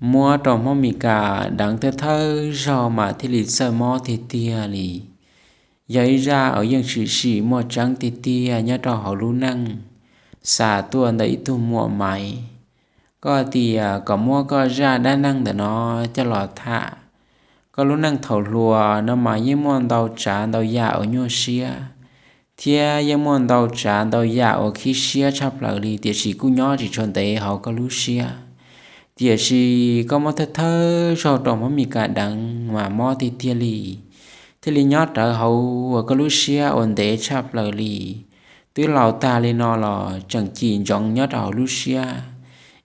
muab rau Hmoob Mes Kas deev thawj thawj zaug mas thiaj li txawj mob tiag tiag li. Yog ib zaj uas yeej tshwm sim muaj tseeb tiag tiag nyob rau hauv lub neej xa tuaj ntawm ib tug muam Maiv. Koj tias kom muab koj zaj dab neeg ntawm no coj los tham. Koj lub neej thaum hluas no mas yeej muaj ntau tsav ntau yam uas nyuaj siab, thiab yeej muaj ntau tsav ntau yam uas khib siab tshaj plaws li, tiam sis kuj nyob tsis tshua ntev hauv koj lub siab. Tiam sis koj muab thawj thawj zaug rau Hmoob Mes Kas deev mas mob tiag tiag li, thiaj li nyob rawv hauv uas koj lub siab uas ntev tshaj plaws li. Twb laus tag li no los tseem cim ntsoov nyob rau hauv lub siab,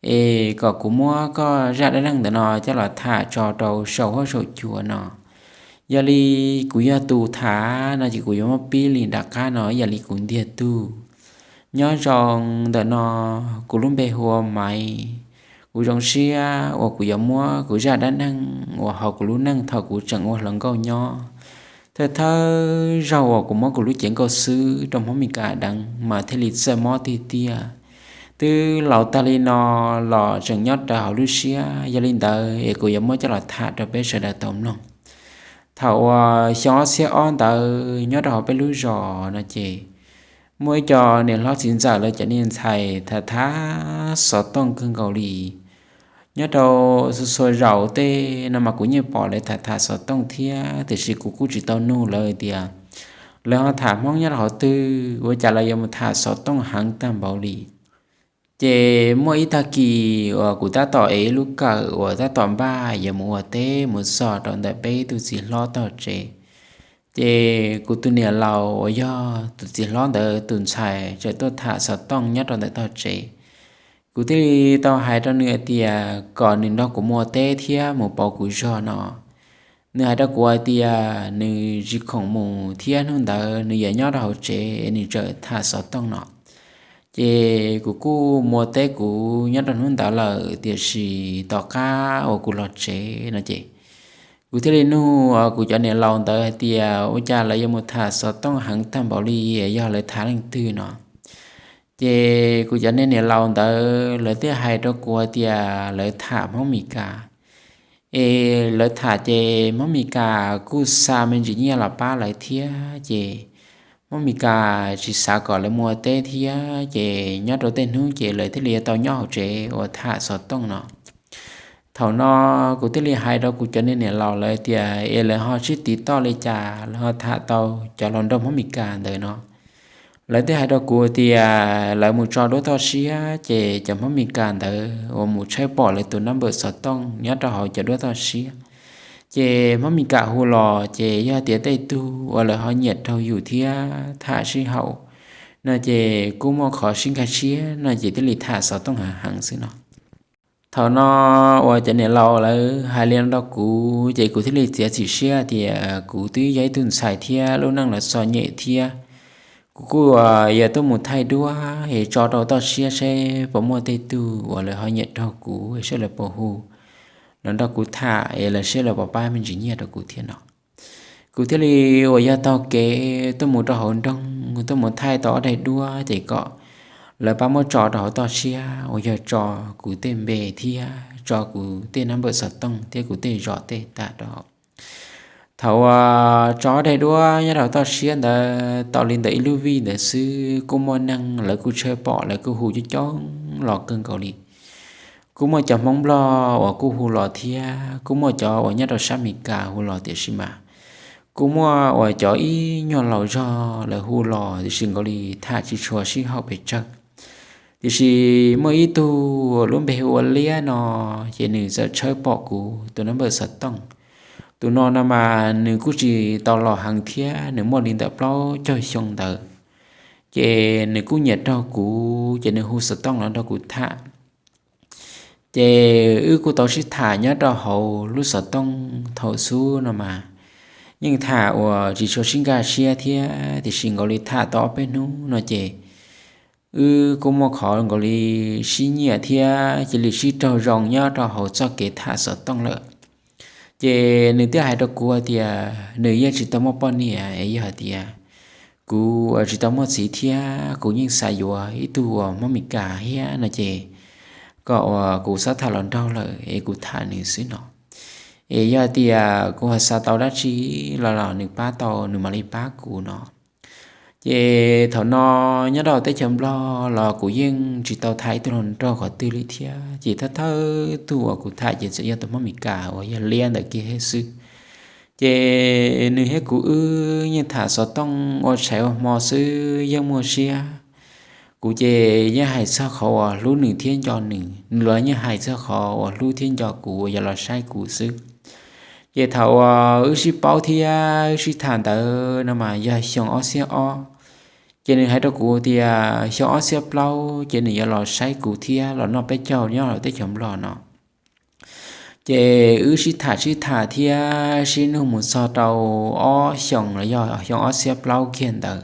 es kom kuv muab koj zaj dab neeg ntawm no coj los tham tso rau saum huab saum cua no. Yog li kuv yog tus tham no ces kuv yuav muab pib li nram qab no ib yam li kuv ntiag tug. Nyob zoo, ntawm no kuv lub npe hu ua Maiv. Kuv zoo siab uas kuv yuav muab kuv zaj dab neeg uas hauv kuv lub neej thaum kuv tseem ua hluas nkauj nyob, thawj thawj zaug uas kuv muab kuv lub cev nkauj xwb rau Hmoob Mes Kas deev mas thiaj li txawj mob tiag tiag. Twb laus tag li no los tseem nyob rawv hauv lub siab, yog li ntawd es kuv yuav muab coj los tham rau peb sawv daws tau mloog. Thaum uas xyoo ob txhiab ob ntawd nyob rau hauv peb lub zos no ces muaj ib co niam hlob txiv ntxawm lawv cov niag ntxhais tham tham xov tooj kawg nkaus li. Nyob rau txhua txhua zaus tej no mas kuv yeej pom lawv tham tham xov tooj thiab, tiam sis kuv kuj tsis tau nug lawv tias lawv ho tham Hmoob nyob rau hauv twg, ua cas lawv yuav mus tham xov tooj heev tag npaum li. Ces muaj ib tag kis uas kuv tab tom ev lub kawm uas tab tom npaj yuav mus ua teb mus txog rau ntawm peb tus txiv hlob tog tsev, ces kuv tus niam laus uas yog tus txiv hlob ntawd tus ntxhais txawm tuaj tham xov tooj nyob rau ntawm tog tsev. Kuv thiaj li tau hais rau nws hais tias kom nws nrog kuv mus ua teb thiab mus pauv kuv zog no. Nws hais rau kuv hais tias nws tsis khoom mus thiab hnub ntawd nws yuav nyob rau hauv tsev es nws tseem tham xov tooj no. Ces kuv kuj mus ua teb kuv nyob rau hnub ntawd lawm, tiam sis tom qab uas kuv los tsev no ces kuv thiaj li nug kuv cov niam laus ntawd hais tias ua cas lawv yuav mus tham xov tooj heev tag npaum li, yog lawv tham leej twg no. Ces kuv cov niam laus ntawd lawv thiaj hais rau kuv hais tias lawv tham Hmoob Mes Kas. Es lawv tham ces Hmoob Mes Kas kuj xa me ntsis nyiaj los pab lawv thiab, ces Hmoob Mes Kas tsis xav kom lawv mus ua teb thiab, ces nyob rau tej hnub ces lawv thiaj li tau nyob hauv tsev uas tham xov tooj no. Thaum no kuv thiaj li hais rau kuv cov niam laus lawv tias es lawv ho sib tiv toj li cas lawv ho tham tau cov hluas nraug Hmoob Mes Kas ntawd no. Lawv thiaj hais rau kuv tias lawv mus tso duab toj siab, ces cov Hmoob Mes Kas ntawd uas mus tshawb pom lawv tus nab npawm xov tooj nyob rau hauv cov duab toj siab, ces Hmoob Mes Kas hu los ces yog tias tej tug uas lawv ho nyiam raug yus thiab tham sib haum no ces kuj muaj qhov sib nkag siab no ces thiaj li tham xov tooj heev heev xwb no. Thaum no uas cov niam laus lawv hais li no rau kuv ces kuv thiaj li txiav txim siab tias kuv twb yog ib tug ntxhais thiab lub neej los txom nyem thiab. Kuv kuj uas yog tuaj mus thaij duab es tso rau toj siab seb puas muaj tej tug uas lawv ho nyiam raug kuv seb lawv puas hu los nrog kuv tham es lawv seb lawv puas pab me ntsis nyiaj rau kuv thiab no. Kuv thiaj li uas yog taug kev tuaj mus rau hauv nroog tuaj mus thaij tau ob daim duab ces kom lawv pab muab tso rau hauv toj siab uas yog tso kuv tej npe thiab tso kuv tej nab npawm xov tooj thiab kuv tej zos tej tag rau. Thaum uas tso ob daim duab nyob rau hauv toj siab ntawd tau li ntawm ib lub vij ntawd xwb kuj muaj neeg lawv kuj tshawb pom lawv kuj hu coob coob los kawg nkaus li. Kuj muaj cov Hmoob Nplog uas kuj hu los thiab kuj muaj cov uas nyob rau sab Mes Kas hu los tiam sis mas kuj muaj uas cov ib nyuag laus zog lawv hu los tiam sis nkaus li tham tsis tshua sib haum pes tsawg. Tiam sis muaj ib tug lub npe hu ua Liab no, ces nws txawm tshawb pom kuv tus nab npawm xov tooj. Tus no no mas nws kuj tsis tau los heev thiab nws muaj li ntawm plaub caug xyoo ntawd. Ces nws kuj nyiam raug kuv ces nws hu xov tooj los nrog kuv tham. Ces wb kuj tau sib tham nyob rau hauv lub xov tooj thaum xub no mas yeej tham uas tsis tshua sib nkag siab thiab tiam sis nkaus li tham tau ob peb hnub no ces wb kuj muaj qhov nkaus li sib nyiam thiab cia li sib raug zoo nyob rau hauv txoj kev tham xov tooj lawm. Ces nws thiaj hais rau kuv tias nws yeej tsis tau muaj poj niam es yog hais tias kuv tsis tau muaj txiv thiab kuv yeej xav yuav ib tug uas Hmoob Mes Kas thiab no ces kom uas kuv txhob tham hluas nraug lawm es kuv tham nws xwb no. Es yog tias kuv ho xav tau dab tsi los los nws pab tau nws mam li pab kuv no. Ces thaum no nyob rau teb chaws Nplog los kuv yeej tsis tau tham ib tug hluas nraug qhov twg li thiab, ces thawj thawj tug uas kuv tham ces txawm yog tus Hmoob Mes Kas uas yog liab ntawd kiag xwb. Ces nws thiab kuv wb yeej tham xov tooj ua tshais ua hmo xwb yeej muaj siab. Kuv ces yeej hais txog qhov uas hlub nws thiab nco nws, nws los yeej hais txog qhov uas hlub thiab nco kuv uas yog los saib kuv xwb. Ces thaum uas wb sib paub thiab wb sib tham ntawd no mas yog xyoo ob txhiab ob, ces nws hais rau kuv tias xyoo ob txhiab plaub ces nws yuav los saib kuv thiab los noj peb caug nyob rau teb chaws Nplog no. Ces wb sib tham sib tham thiab sib nug mus txog rau ob xyoos los yog xyoo ob txhiab plaub kiag ntawd,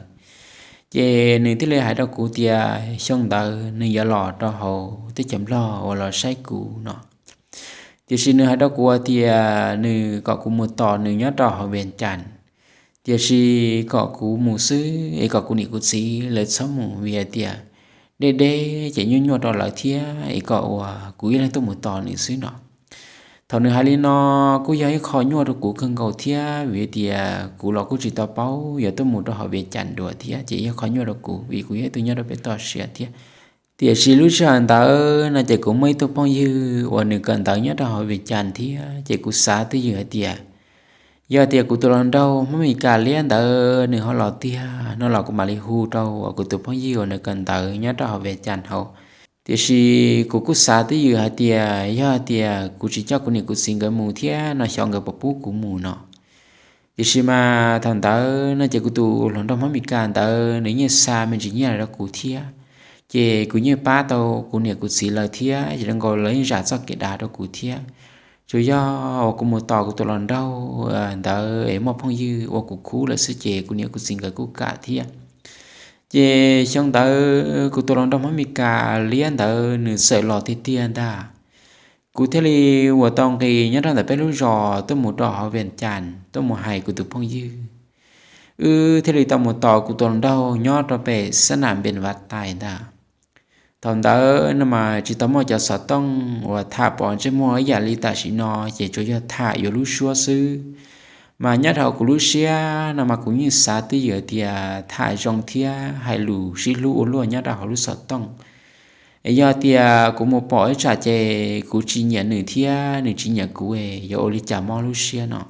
ces nws thiaj li hais rau kuv tias xyoo ntawd nws yuav los rau hauv teb chaws Nplog uas los saib kuv no. Tiam sis nws hais rau kuv tias nws kom kuv mus tos nws nyob rau hauv Vias Cas, tiam sis kom kuv mus xwb es kom kuv niam kuv txiv lawv txhob mus vim hais tias deb deb ces nyuaj nyuaj rau lawv thiab es kom uas kuv ib leeg tuaj mus tos nws xwb no. Thaum nws hais li no kuj yog ib qho nyuaj rau kuv kawg nkaus thiab vim tias kuv los kuj tsis tau paub yuav tuaj mus rau hauv Vias Cas dua thiab ces yog qho nyuaj rau kuv vim kuv yog ib tug nyob rau pem toj siab thiab. Tiam sis lub sij hawm ntawd no ces kuv muaj ib tug phooj ywg uas nws kawm ntawv nyob rau hauv Vias Cas thiab ces kuv xav twj ywm hais tias yog tias kuv tus hluas nraug Hmoob Mes Kas liab ntawd nws ho los tiag no los kuv mam li hu rau uas kuv tus phooj ywg uas nws kawm ntawv nyob rau hauv Vias Cas hauv. Tiam sis kuv kuj xav twj ywm hais tias yog tias kuv tsis coj kuv niam kuv txiv nkawd mus thiab no xyov nkawd puas pub kuv mus no. Tiam sis mas thaum ntawd no ces kuv tus hluas nraug Hmoob Mes Kas ntawd nws yeej xa me ntsis nyiaj los rau kuv thiab, ces kuv yeej pab tau kuv niam kuv txiv lawv thiab ces zoo nkaus lawv yeej zam txoj kev dav rau kuv thiab. Tsuas yog uas kuv mus tos kuv tus hluas nraug ntawd es muaj phooj ywg ua kuv khub lawm xwb ces kuv niam kuv txiv nkawd kuj kam thiab. Ces xyoo ntawd kuv tus hluas nraug Hmoob Mes Kas liab ntawd nws txawm los tiag tiag ntag. Kuv thiaj li uas tau nqis nyob rau ntawm peb lub zos tuaj mus rau hauv Vias Cas tuaj mus hais kuv tus phooj ywg. Wb thiaj li tau mus tos kuv tus hluas nraug nyob rau pem xab nam Npes Vaj Tais ntag. Thaum ntawd no mas tsis tau muaj cov xov tooj uas tham pom ntsej muag ib yam li tam sim no, ces tsuas yog tham yuav lub suab xwb. Mas nyob rau kuv lub siab no mas kuv yeej xav twj ywm tias tham zoo thiab hais lus sib hlub ua luaj nyob rau hauv lub xov tooj. Es yog tias kuv mus pom ib tsam ces kuv tsis nyiam nws thiab nws tsis nyiam kuv, yuav ua li cas mob lub siab no.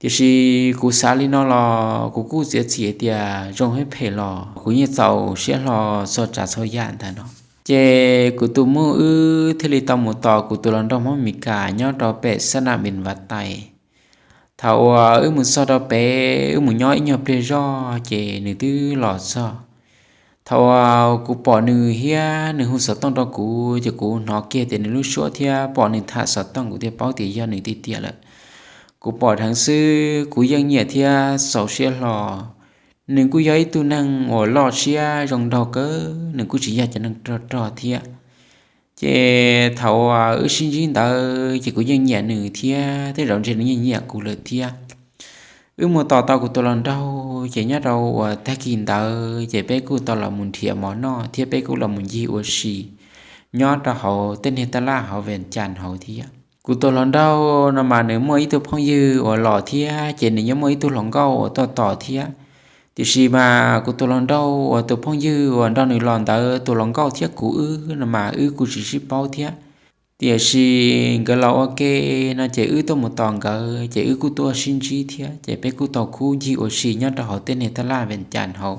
Tiam sis kuv xav li no los kuv kuj txiav txim tias zoo thiab phem los kuv yeej txaus siab hlo txhua tsav txhua yam ntag no. Ces kuv tus muj wb thiaj li tau mus tos kuv tus hluas nraug Hmoob Mes Kas nyob rau pem xab nam Npes Vaj Tais. Thaum uas wb mus txog rau pem, wb mus nyob ib nyuag pliag zoj ces nws twb los txog. Thaum uas kuv pom nws thiab nws hu xov tooj rau kuv ces kuv hnov kiag tias nws lub suab thiab pom nws tham xov tooj kuv thiaj paub tias yog nws tiag tiag lawm. Kuv pom dheev xwb kuv yeej nyiam thiab txaus siab hlo. Nws kuj yog ib tug neeg uas loj siab zoo nraug kawg, nws kuj tsis yog cov neeg rog rog thiab. Ces thaum uas wb sib ntsib ntawd ces kuv yeej nyiam nws thiab tej zaum ntshe nws yeej nyiam kuv lawm thiab. Wb mus tos tau kuv tus hluas nraug ces nyob rau uas tag kis ntawd ces peb kuj tau los mus nrhiav mov noj thiab peb kuj los mus ncig ua si nyob rau hauv tej niag taj laj hauv Vias Cas hauv thiab. Kuv tus hluas nraug no mas nws muaj ib tug phooj ywg uas los thiab ces nws yeej muaj ib tug hluas nkauj uas tuaj tos thiab. Tiam sis mas kuv tus hluas nraug uas tus phooj ywg uas nrog nws los ntawd tus hluas nkauj thiab kuv wb no mas wb kuj tsis sib paub thiab. Tiam sis nkawd los ua ke no ces wb tuaj mus tos nkawd ces wb kuj tuaj sib ntsib thiab ces peb kuj tau khub ncig ua si nyob rau hauv tej niag taj laj Vias Cas hauv.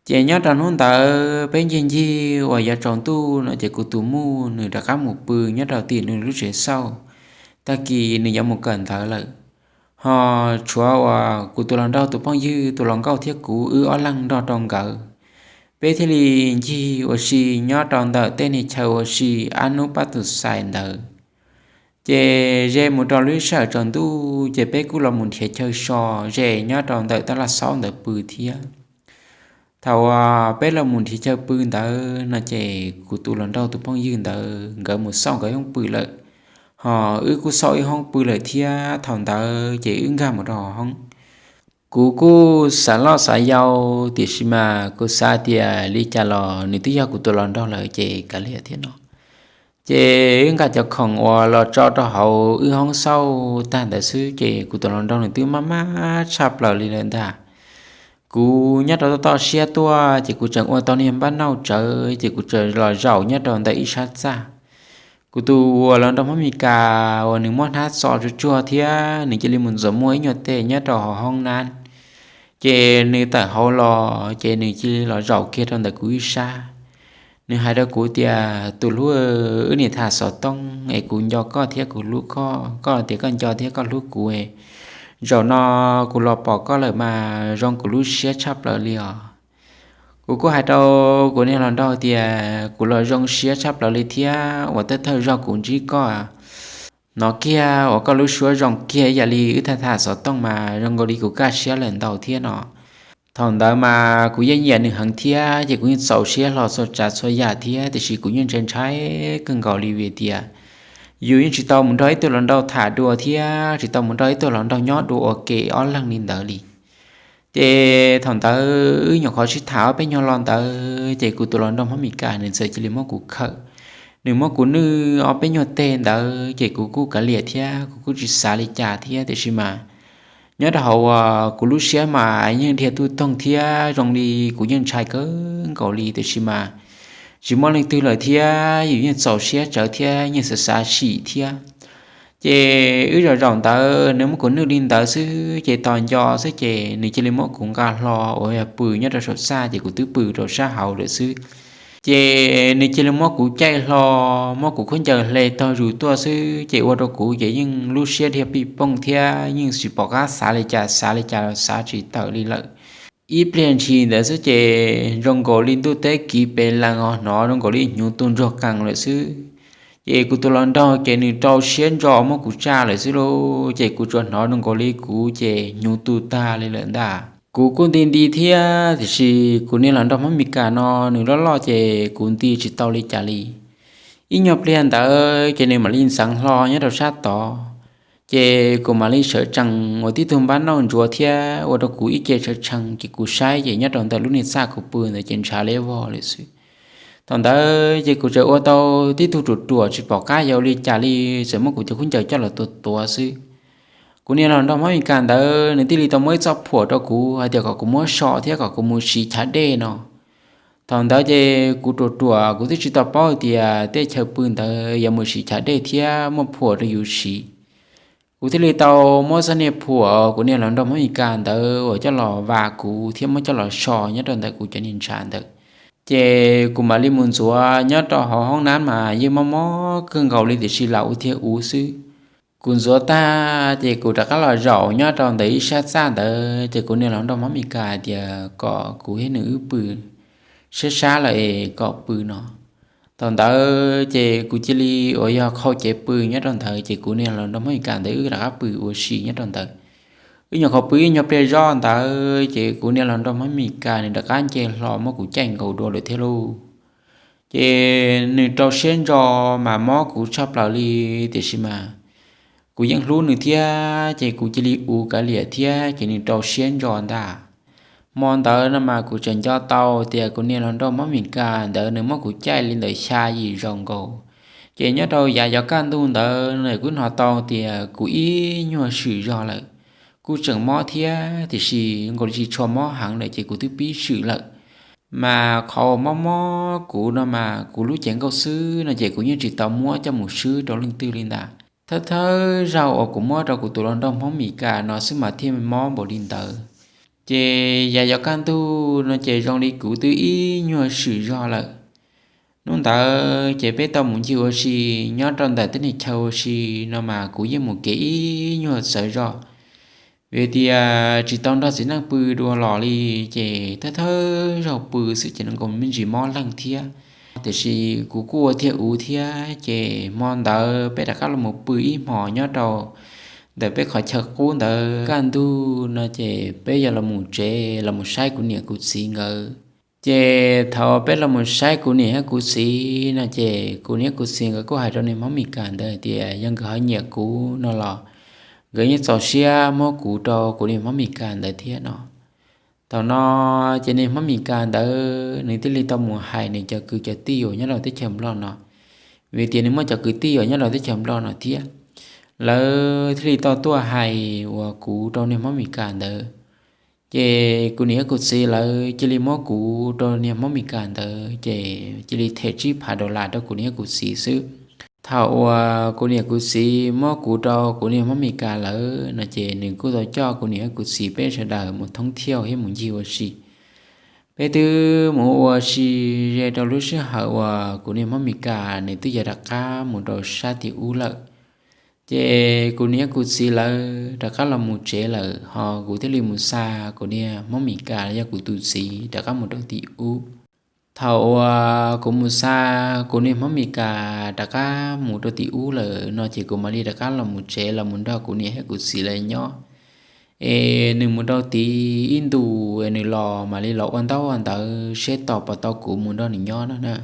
Ces nyob rau hnub ntawd peb ncig ncig uas yuav tsaus ntuj no ces kuv tus muj nws rov qab mus pw nyob rau tim nws lub tsev xauj. Tag kis nws yuav mus kawm ntawv lawm. Ho tshuav uas kuv tus hluas nraug tus phooj ywg tus hluas nkauj thiab kuv wb ob leeg nrog rau nkawd. Peb thiaj li ncig ua si nyob rau ntawm tej niag chaw ua si ab nub pab tus xais ntawd. Ces ze mus rau lub sij hawm tsaus ntuj ces peb kuj los mus nrhiav chaw so ze nyob rau ntawm taj laj xauj ntawd pw thiab. Thaum uas peb los mus nrhiav chaw pw ntawd no ces kuv tus hluas nraug tus phooj ywg ntawd nkawd mus xauj nkawd hoob pw lawm, ho wb kuj xauj wb hoob pw lawm thiab. Thaum ntawd ces wb nkag mus rau hauv hoob. Kuv kuj xav loj xav yau, tiam sis mas kuv xav tias li cas los nws twb yog kuv tus hluas nraug lawm ces kav liam thiab no. Ces wb nqa cov khoom uas los tso rau hauv wb hoob xauj tag ntawd xwb ces kuv tus hluas nraug nws twb maj mab tshaj plaws li lawm ntag. Kuv nyob rau toj toj siab tuaj ces kuv tseem ua tau niag npab nauj tsawv ces kuv tseem los zaum nyob rau ntawm ib sab txaj. Kuv tus uas hluas nraug Hmoob Mes Kas uas nws muab hnab txo tsuag tsuag thiab nws cia li mus ntxuav muaj ib nyuag teg nyob rau hauv hoob nab, ces nws tawm hauv los ces nws cia li los zaum kiag rau ntawm kuv ib sab. Nws hais rau kuv tias, Tus hlub, wb niam tham xov tooj es kuv nco koj thiab kuv hlub koj, koj tias koj nco thiab koj hlub kuv. Zaum no kuv los pom koj lawm mas zoo kuv lub siab tshaj plaws li os. Kuv kuj hais rau kuv niag hluas nraug tias, Kuv los zoo siab tshaj plaws li thiab uas thawj thawj zaug kuv ntsib koj. Hnov kiag uas koj lub suab zoo kiag ib yam li wb tham tham xov tooj mas zoo nkaus li kuv kaj siab lawm ntau thiab no. Thaum ntawd mas kuv yeej nyiam nws heev thiab ces kuv yeej txaus siab hlo txhua tsav txhua yam thiab, tiam sis kuv yeej ntshai ntshai kawg nkaus li vim tias yus yeej tsis tau mus nrog ib tug hluas nraug tham dua thiab tsis tau mus nrog ib tug hluas nraug nyob dua ua ke ob leeg li ntawd li. Ces thaum ntawd wb nyuam qhuav sib tham ob peb nyuag lo ntawd ces kuv tus hluas nraug Hmoob Mes Kas nws txawm cia li muab kuv khawm. Nws muab kuv nwj ob peb nyuag teg ntawd ces kuv kuj kav liam thiab kuv kuj tsis xav li cas thiab, tiam sis mas nyob rau hauv uas kuv lub siab mas yeej dhia tuj toog thiab zoo li kuv yeej ntshai kawg nkaus li, tiam sis mas tsis muaj leej twg lawm thiab yus yeej txaus siab tsawv thiab yeej xav xav sim thiab. Ces wb zaum zaum ntawd nws muab kuv nwj li ntawd xwb ces tos nco xwb ces nws cia li muab kuv nqa hlo uas yog pw nyob rau saum txaj ces kuv twb pw rau sab hauv lawm xwb. Ces nws cia li muab kuv caij hlo, muab kuv khaub ncaws hle tog zus tuaj xwb ces ua rau kuv ces yeej lub siab dhia pij pooj thiab yeej tsis pom qab xav li cas, xav li cas los xav tsis tawm li lawm. Ib pliag ntshis ntawd xwb ces zoo nkaus li ntuj teb kiv pes lees os, hnov zoo nkaus li hnyuv tu ntsuag qees lawm xwb. Ces kuv tus hluas nraug ces nws rau siab ntso muab kuv tsaj lawm xwb lauj, ces kuv tsuas hnov zoo nkaus li kuv ces hnyuv tu tag li lawm ntag. Kuv kuj nti nti thiab tiam sis kuv niag hluas nraug Hmoob Mes Kas no nws loj loj ces kuv nti tsis tau li cas li. Ib nyuag pliag ntawd ces nws mam li ntxeev hlo nyob rau sab tod. Ces kuv mam li sawv tsees ua tib tug npab nauj ntsuav thiab ua rau kuv ib ce sawv tsees ces kuv saib ces nyob rau ntawm lub niag txaj kuv pw ntawd ces ntshav liab vog lawm xwb. Thaum ntawd ces kuv tseem ua tau tib tug ruam ruam tsis pom qab yuav ua li cas li, txawm muab kuv cov khaub ncaws coj los tuav tuav xwb. Kuv niag hluas nraug Hmoob Mes Kas ntawd nws thiaj li tau muab ib txoj phuam rau kuv hais tias kom kuv muab so thiab kom kuv mus siv chav dej no. Thaum ntawd ces kuv ruam ruam kuv twb tsis tau paub tias tej chaw pw ntawd yuav mus siv chav dej thiab muaj phuam rau yus siv. Kuv thiaj li tau muab txoj niag phuam kuv niag hluas nraug Hmoob Mes Kas ntawd uas coj los vas kuv thiab muab coj los so nyob rau ntawm kuv cov niag ntshav ntawd. Ces kuv mam li mus ntxuav nyob rau hauv hoob nab mas yeej mob mob kawg nkaus li tiam sis lam ua thiab ua xwb. Kuv ntxuav tag ces kuv rov qab los zaum nyob rau ntawm ib sab txaj ntawd ces kuv niag hluas nraug Hmoob Mes Kas hais tias kom kuv thiab nws wb pw sab sab lawm es kom pw no. Thaum ntawd ces kuv cia li uas yog qhau cev pw nyob rau ntawd ces kuv niag hluas nraug Hmoob Mes Kas ntawd wb rov qab pw ua si nyob rau ntawd. Wb nyuam qhuav pw ib nyuag pliag zoj ntawd ces kuv niag hluas nraug Hmoob Mes Kas nws rov qab nce hlo muab kuv caij nkaus dua lawm thiab lauj. Ces nws rau siab ntso mas mob kuv tshaj plaws li, tiam sis mas kuv yeej hlub nws thiab ces kuv cia li ua kav liam thiab ces nws rau siab ntso ntag. Hmo ntawd no mas kuv tseem nco tau tias kuv niag hluas nraug Hmoob Mes Kas ntawd nws muab kuv caij li ntawm xya yim zaus nkaus. Ces nyob rau yav yuav kaj ntug ntawd no kuv hnov tau tias kuv ib nyuag swm zog lawm. Kuj tseem mob thiab tiam sis nkaus li tsis tshua mob heev lawm ces kuv twb pib swm lawm. Mas qhov uas mob mob kuv no mas kuv lub cev nkauj xwb no ces kuv yeej tsis tau muab coj mus swb rau leej twg li ntag. Thawj thawj zaug uas kuv muab rau kuv tus hluas nraug Hmoob Mes Kas no xwb mas thiaj mob npaum li ntawd. Ces yav yuav kaj ntug no ces zoo li kuv twb ib nyuag swm zog lawm. Hnub ntawd ces peb tau mus ncig ua si nyob rau ntawm tej niag chaw ua si no mas kuv yeej mus kev ib nyuag txawv zog, vim tias tsis tau nrog txiv neej pw dua los li, ces thawj thawj zaug pw xwb ces nws nkaus me ntsis mob leeg thiab. Tiam sis kuv kuj ua thiaj ua thiab ces hmo ntawd peb rov qab los mus pw ib hmos nyob rau ntawm peb qhov chaw qub ntawd. Kaj ntug no ces peb yog los mus tsev los mus saib kuv niam kuv txiv nkawd. Ces thaum peb los mus saib kuv niam thiab kuv txiv no ces kuv niam kuv txiv nkawd kuj hais rau niag Hmoob Mes Kas ntawd tias yog nkawd ho nyiam kuv no los nkawd yeej txaus siab muab kuv rau kuv niag Hmoob Mes Kas ntawd thiab no. Thaum no ces niag Hmoob Mes Kas ntawd nws thiaj li tau mus hais nws cov kwv cov tij uas nyob rau teb chaws Nplog no, vim tias nws muaj cov kwv tij uas nyob rau teb chaws Nplog no thiab. Lawv thiaj li tau tuaj hais uas kuv rau niag Hmoob Mes Kas ntawd. Ces kuv niam thiab kuv txiv lawv cia li muab kuv rau niag Hmoob Mes Kas ntawd, ces cia li them tsib phav dollar rau kuv niam thiab kuv txiv xwb. Thaum uas kuv niam kuv txiv muab kuv rau kuv niag Hmoob Mes Kas lawm no ces nws kuj tau coj kuv niam thiab kuv txiv peb sawv daws mus thoob thiauj thiab mus ncig ua si. Peb twb mus ua si ze rau lub sij hawm uas kuv niag Hmoob Mes Kas nws twb yuav rov qab mus rau sab tim ub lawm. Ces kuv niam thiab kuv txiv lawv rov qab los mus tsev lawm, ho kuv thiaj li mus xa kuv niag Hmoob Mes Kas los yog kuv tus txiv rov qab mus rau tim ub. Thaum uas kuv mus xa kuv niag Hmoob Mes Kas rov qab mus rau tim ub lawm no ces kuv mam li rov qab los mus tsev los mus nrog kuv niam thiab kuv txiv lawv nyob. Es nws mus rau tid ib ntus es nws los mam li los ua ntaub ua ntawv seb tos puas tau kuv mus nrog nws nyob no na.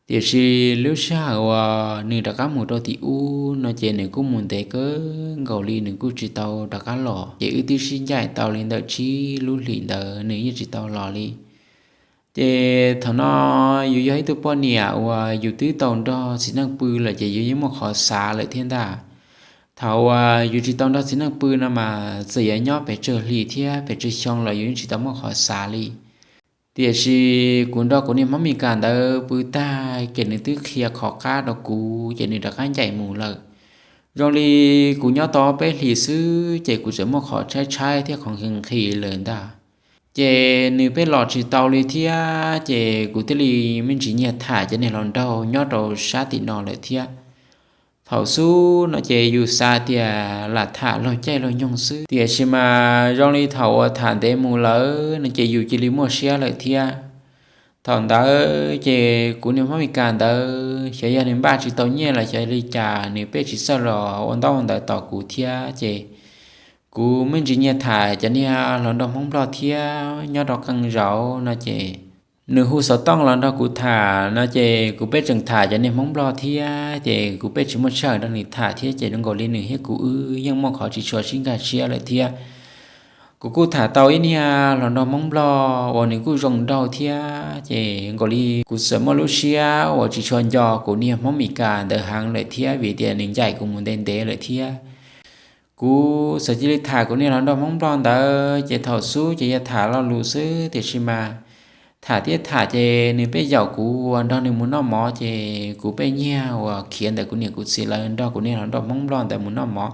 Tiam sis lub sij hawm uas nws rov qab mus rau tim ub no ces nws kuj mus ntev kawg nkaus li nws kuj tsis tau rov qab los, ces wb twb sib ncaim tau li ntawm tsib lub hlis ntawd nws yeej tsis tau los li. Ces thaum no yus yog ib tug poj niam uas yus twb tau nrog txiv neej pw lawm ces yus yeej muaj qhov xav lawm thiab ntag. Thaum uas yus tsis tau nrog txiv neej pw no mas txawm yuav nyob pes tsawg hlis thiab pes tsawg xyoo los yus yeej tsis tau muaj qhov xav li. Tiam sis kuv nrog kuv niag Hmoob Mes Kas ntawd pw tag ces nws twb qhia qhov qab rau kuv ces nws rov qab ncaim mus lawm. Zoo li kuv nyob tau peb hlis xwb ces kuv txawm muaj qhov tshaib tshaib thiab qhov nqhis nqhis lawm ntag. Ces nws pheej los tsis tau li thiab ces kuv thiaj li me ntsis nyiag tham cov niag hluas nraug nyob rau sab tim no lawm thiab. Thaum xub no ces yus xav tias lam tham luag caij luag nyoog xwb, tiam sis mas zoo li thaum uas tham ntev mus lawm no ces yus cia li muaj siab lawm thiab. Thaum ntawd ces kuv niag Hmoob Mes Kas ntawd xyov yog nws npaj tsis tau nyiaj los xyov li cas nws pheej tsis txawj los ua ntaub ua ntawv tos kuv thiab ces kuv me ntsis nyiag tham cov niag hluas nraug Hmoob Nplog thiab nyob rau qee zaum no ces nws hu xov tooj los nrog kuv tham no ces kuv pheej tseem tham cov niag Hmoob Nplog thiab ces kuv pheej tsis muaj sij hawm nrog nws tham thiab ces zoo nkaus li nws thiab kuv wb yeej muaj qhov tsis tshua sib nkag siab lawm thiab. Kuv kuj tham tau ib niag hluas nraug Hmoob Nplog uas nws kuj zoo nraug thiab ces nkaus li kuv txawm muaj lub siab uas tsis tshua nco kuv niag Hmoob Mes Kas ntawd heev lawm thiab vim tias nws ncaim kuv mus ntev ntev lawm thiab. Kuv txawm cia li tham kuv niag hluas nraug Hmoob Nplog ntawd ces thaum xub ces yog tham lo lus xwb tiam sis mas tham thiab tham ces nws pheej yaum kuv uas nrog nws mus noj mov ces kuv pheej nyiag uas khiav ntawm kuv niam kuv txiv lawv nrog kuv niag hluas nraug Hmoob Nplog ntawd mus noj mov.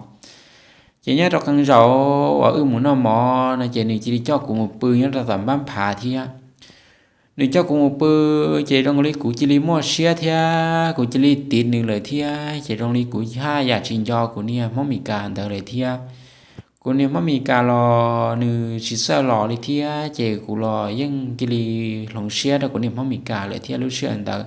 Ces nyob rau qee zaum uas wb mus noj mov no ces nws cia li coj kuv mus pw nyob rau tom npab phav thiab. Nws coj kuv mus pw ces zoo li kuv cia li muaj siab thiab kuv cia li tiv nws lawm thiab ces zoo li kuv haj yam tsis nco kuv niag Hmoob Mes Kas ntawd lawm thiab. Kuv niag Hmoob Mes Kas los nws tsis txawj los li thiab ces kuv los yeej cia li hloov siab rau kuv niag Hmoob Mes Kas lawm thiab lub sij hawm ntawd.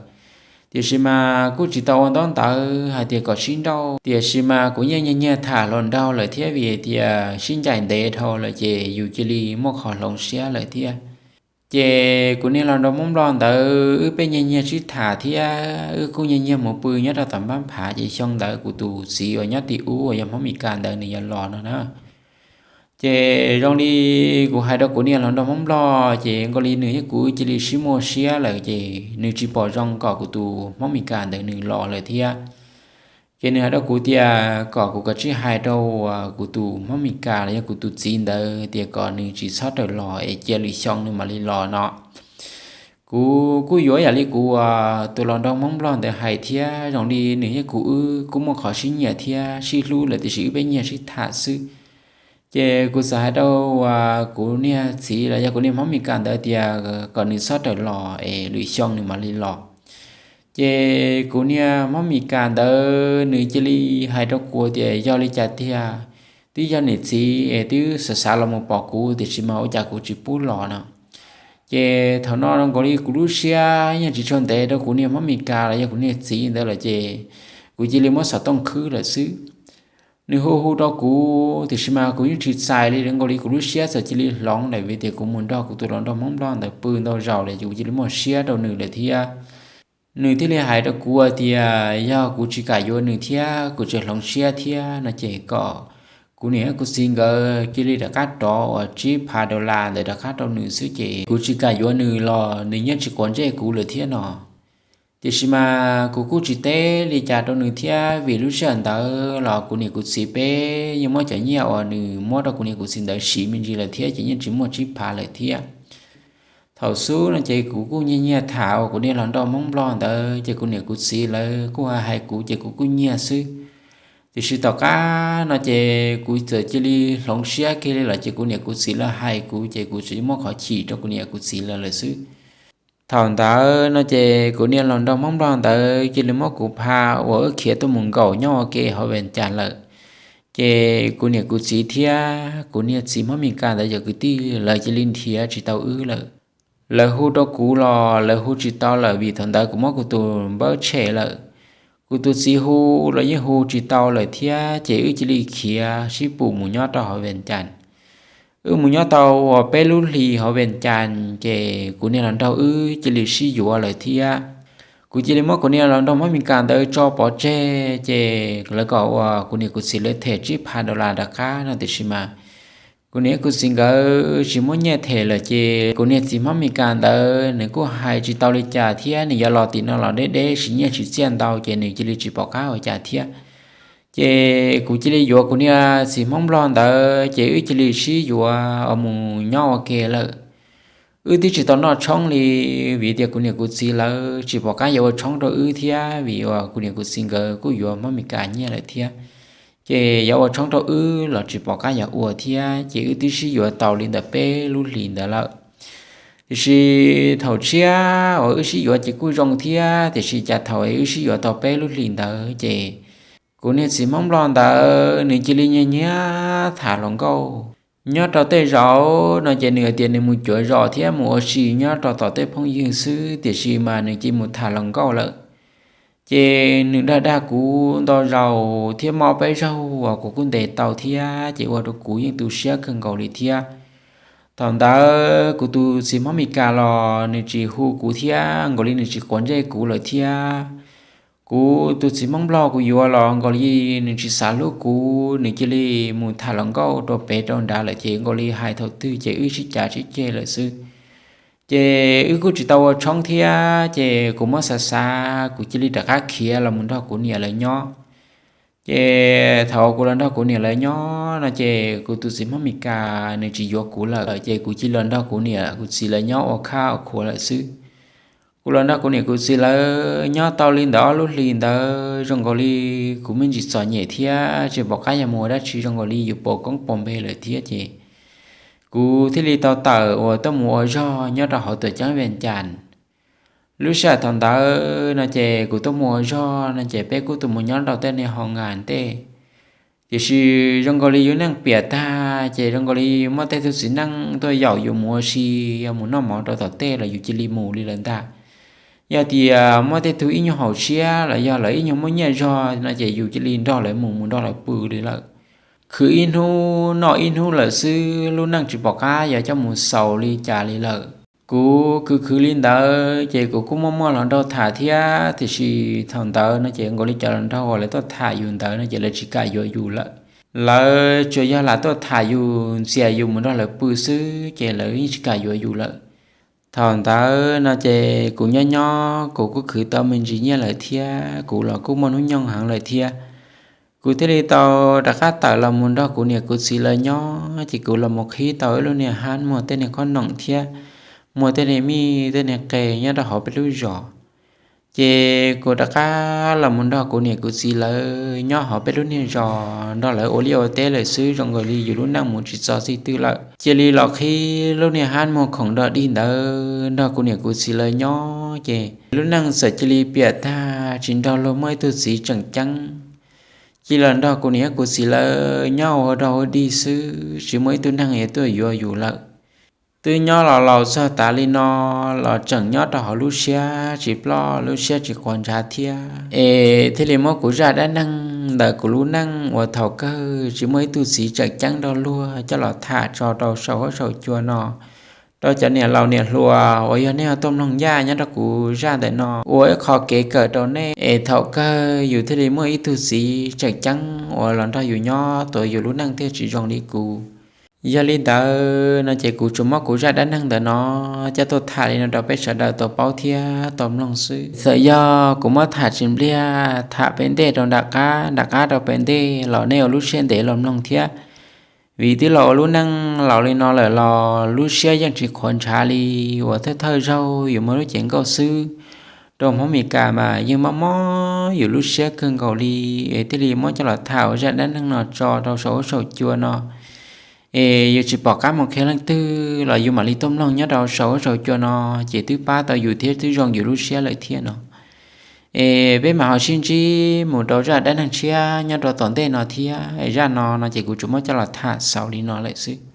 Tiam sis mas kuj tsis tau ua ntaub ntawv hais tias kom sib nrauj, tiam sis mas kuv yeej nyiag nyiag tham hluas nraug lawm thiab vim tias sib ncaim ntev dhau lawm ces yus cia li muaj qhov hloov siab lawm thiab. Ces kuv niag hluas nraug Hmoob Nplog ntawd wb pheej nyiag nyiag sib tham thiab wb kuj nyiag nyiag mus pw nyob rau tom npab phav ces xyoo ntawd kuv tus txiv uas nyob tim ub uas yog Hmoob Mes Kas ntawd nws yuav los no na. Ces zoo li kuv hais rau kuv niag hluas nraug Hmoob Nplog ces nkaus li nws thiab kuv cia li sib muaj siab lawm ces nws tsis pom zoo kom kuv tus Hmoob Mes Kas ntawd nws los lawm thiab. Ces nws hais rau kuv tias kom kuv kav tsij hais rau uas kuv tus Hmoob Mes Kas los yog kuv tus txiv ntawd tias kom nws tsis txhob rawm los es cia lwm xyoo nws mam li los no. Kuv kuj yuav yam li kuv uas tus hluas nraug Hmoob Nplog ntawd hais thiab zoo li nws thiab kuv wb kuj muaj qhov sib nyiam thiab sib hlub lawm tiam sis wb pheej nyiag sib tham xwb. Ces kuv txawm hais rau uas kuv niag txiv los yog kuv niag Hmoob Mes Kas ntawd tias kom nws txhob rawm los es lwm xyoo nws mam li los. Ces kuv niag Hmoob Mes Kas ntawd nws cia li hais rau kuv tias yog li cas tiag, twb yog niam txiv es twb xav xav los mus pom kuv tiam sis mas ua cas kuv tsis pub los no. Ces thaum no nkaus li kuv lub siab yeej tsis tshua ntev rau kuv niag Hmoob Mes Kas los yog kuv niag txiv ntawd lawm ces kuv cia li muab xov tooj khwb lawm xwb. Nws hu hu rau kuv tiam sis mas kuv yeej tsis txais li, nkaus li kuv lub siab txawm cia li hloov lawm vim tias kuv mus nrog kuv tus hluas nraug Hmoob Nplog ntawd pw ntau zaus lawm ces kuv cia li muaj siab rau nws lawm thiab. Nws thiaj li hais rau kuv tias yog kuv tsis kam yuav nws thiab kuv tseem hloov siab thiab no ces kom kuv niam thiab kuv txiv nkawd cia li rov qab rov uas tsib phav dollar ntawd rov qab rau nws xwb ces kuv tsis kam yuav nws los nws yeej tsis quav ntsej kuv lawm thiab no. Tiam sis mas kuv kuj tsis teb li cas rau nws thiab, vim lub sij hawm ntawd los kuv niam kuv txiv peb yeej muab cov nyiaj uas nws muab rau kuv niam kuv txiv ntawd siv me ntsis lawm thiab ces yeej tsis muaj tsib phav lawm thiab. Thaum xub no ces kuv kuj nyiag nyiag tham uas kuv niag hluas nraug Hmoob Nplog ntawd ces kuv niam kuv txiv lawv kuj hais hais kuv ces kuv kuj nyiag xwb. Tiam sis tom qab no ces kuv txawm cia li hloov siab kiag li lawm ces kuv niam kuv txiv lawv hais kuv ces kuv txawm muab qhov chim rau kuv niam kuv txiv lawv lawm xwb. Thaum ntawd no ces kuv niag hluas nraug Hmoob Nplog ntawd cia li muab kuv pha uas wb khiav tuaj mus nkaum nyob ua ke hauv Vees Cas lawm. Ces kuv niam kuv txiv thiab kuv niag txiv Hmoob Mes Kas ntawd cov kwv tij lawv cia li nrhiav tsis tau wb lawm. Lawv hu rau kuv los lawv hu tsis tau lawm vim thaum ntawd kuv muab kuv tus npawb tshem lawm. Kuv tus txiv hu los yeej hu tsis tau lawm thiab ces wb cia li khiav sib pum mus nyob rau hauv Vees Cas. Wb mus nyob tau uas peb lub hlis hauv Vees Cas ces kuv niag hluas nraug wb cia li sib yuav lawm thiab. Kuv cia li muab kuv niag hluas nraug Hmoob Mes Kas ntawd tso pov tseg ces lawv kom uas kuv niam kuv txiv lawv them tsib phav dollar rov qab no tiam sis mas kuv niam kuv txiv nkawd tsis muab nyiaj them lawm ces kuv niag txiv Hmoob Mes Kas ntawd nws kuj hais tsis tau li cas thiab nws yuav los tim no los deb deb siv nyiaj siv txiaj ntau ces nws cia li tsis pom qab ua cas thiab. Ces kuv cia li yuav kuv niag txiv Hmoob Nplog ntawd ces wb cia li sib yuav mus nyob ua ke lawm. Wb twb tsis tau noj tshoob li vim tias kuv niam kuv txiv lawv tsis pom qab yuav ua tshoob rau wb thiab vim uas kuv niam kuv txiv nkawd kuj yuav Hmoob Mes Kas nyiaj lawm thiab. Ces yuav ua tshoob rau wb los tsis pom qab yuav ua thiab ces wb twb sib yuav tau li ntawm peb lub hlis ntawd lawm. Tiam sis thaum tshiab uas wb sib yuav ces kuj zoo thiab tiam sis cas thaum wb sib yuav tau peb lub hlis ntawd ces kuv niag txiv Hmoob Nplog ntawd nws cia li nyiag nyiag tham hluas nkauj. Nyob rau tej zaum no ces nws hais tias nws mus cuav zos thiab mus ua si nyob rau tom tej phooj ywg xwb tiam sis mas nws cia li mus tham hluas nkauj lawm. Ces nws dag dag kuv ntau zaus thiab mob peb zaug uas kuv kuj ntes tau thiab ces ua rau kuv yeej tu siab kawg nkaus li thiab. Thaum ntawd kuv tus txiv Hmoob Mes Kas los nws tsis hu kuv thiab nkaus li nws tsis quav ntsej kuv lawm thiab. Kuv tus txiv Hmoob Nplog kuv yuav los nkaus li nws tsis xav hlub kuv, nws cia li mus tham hluas nkauj rau pem rau nrad lawm ces nkaus li hais thaum twg ces wb sib cav sib ceg lawm xwb. Ces wb kuj tsis tau ua tshoob thiab ces kuv muab xav xav kuv cia li rov qab khiav los mus nrog kuv niam lawv nyob. Ces thaum kuv los nrog kuv niam lawv nyob no ces kuv tus txiv Hmoob Mes Kas nws tsis yuav kuv lawm ces kuv cia li los nrog kuv niam kuv txiv lawv nyob ua khab ua khuav lawm xwb. Kuv los nrog kuv niam kuv txiv lawv nyob tau li ntawd ob lub hlis ntawd zoo nkaus li kuv me ntsis txom nyem thiab tsis pom qab yuav mus ua dab tsi zoo nkaus li yus pom koob pom npe lawm thiab ces kuv thiaj li tau tawm uas tuaj mus ua zog nyob rau hauv tuam ceeb Vees Cas. Lub sij hawm thaum ntawd no ces kuv tuaj mus ua zog no ces peb kuj tuaj mus nyob rau tej niag hoo nkas tej. Tiam sis zoo nkaus li yus neej piam tag ces zoo nkaus li muaj tej tug txiv neej tuaj yaum yus mus ua si, yog mus noj mov rau tom tej los yus cia li mus li lawm ntag. Yog tias muaj tej tug ib nyuag haum siab los yog lawv ib nyuag muaj nyiaj zog no ces yus cia li nrog lawv mus mus nrog lawv pw li lawm. Khwv ib hnub noj ib hnub lawm xwb, lub neej tsis pom qab yuav coj mus xaus li cas li lawm. Kuv khwv khwv li ntawd ces kuv kuj muaj muaj hluas nraug tham thiab, tiam sis thaum ntawd no ces nkaus li cov hluas nraug uas lawv tuaj tham yus ntawd no ces lawv tsis kam yuav yus lawm. Lawv tsuas yog lam tuaj tham yus ntxias yus mus nrog lawv pw xwb ces lawv yeej tsis kam yuav yus lawm. Thaum ntawd no ces kuv nyob nyob kuv kuj khwv tau me ntsis nyiaj lawm thiab, kuv los kuj muaj hnub nyoog heev lawm thiab. Kuv thiaj li tau rov qab tawm los mus nrog kuv niam kuv txiv lawv nyob, ces kuv los mus qhib tau ib lub niag hab muag tej niag khob noom thiab muag tej niag mij tej niag qe nyob rau hauv peb lub zos. Ces kuv rov qab los mus nrog kuv niam kuv txiv lawv nyob hauv peb lub niag zos nrog lawv ua liaj ua teb lawm xwb, zoo nkaus li yus lub neej mus tsis txog txij twg lawm. Cia li los qhib lub niag hab muag khoom nrog dig ntawd nrog kuv niam kuv txiv lawv nyob, ces lub neej txawm cia li piam tag, tsis nrog luag muaj ib tug txiv tseem ceeb. Cia li los nrog kuv niam kuv txiv lawv nyob ua rog ua dig xwb, tsis muaj ib tug neeg yuav tuaj yuav yus lawm. Twb nyob los laus txog tav li no los tseem nyob rau hauv lub siab tsis ploj lub siab tsis quav ntshav thiab, es thiaj li muab kuv zaj dab neeg ntawm kuv lub neej uas thaum kawg tsis muaj ib tug txiv tseem ceeb nrog luag coj los tham tso rau saum huab saum cua no rau cov niam laus niam hluas uas yog nej ho tuaj mloog ncaj nyob rau kuv zaj ntawm no ua ib qho kev kawm rau nej, es thaum kawg yus thiaj li muaj ib tug txiv tseem ceeb uas los nrog yus nyob tuav yus lub neej thiaj tsis zoo li kuv. Yog li ntawd no ces kuv tsuas muab kuv zaj dab neeg ntawm no coj tuaj tham li no rau peb sawv daws tau paub thiab tau mloog xwb. Txawm yog kuv muab tham tsis npliag tham pem ntej rau nram qab nram qab rau pem ntej los nej ua lub siab ntev los mloog thiab. Vim twb los ua lub neej laus li no lawm los lub siab yeej tsis qhuav ntshav li uas thawj thawj zaug yus muaj lub cev nkauj xwb. Rau Hmoob Mes Kas mas yeej mob mob yus lub siab kawg nkaus li, es thiaj li muab coj los tham ua zaj dab neeg no tso rau saum huab saum cua no. Es yus tsis pom qab mus qhia leej twg los yus mam li tuaj mloog nyob rau saum huab saum cua no, ces twb pab tau yus thiab twb zoo yus lub siab lawm thiab no. Es peb mam ho sib ntsib mus rau zaj dab neeg tshiab nyob rau tom ntej no thiab. Zaj no no ces kuv tsuas muab coj los tham xaus li no lawm xwb.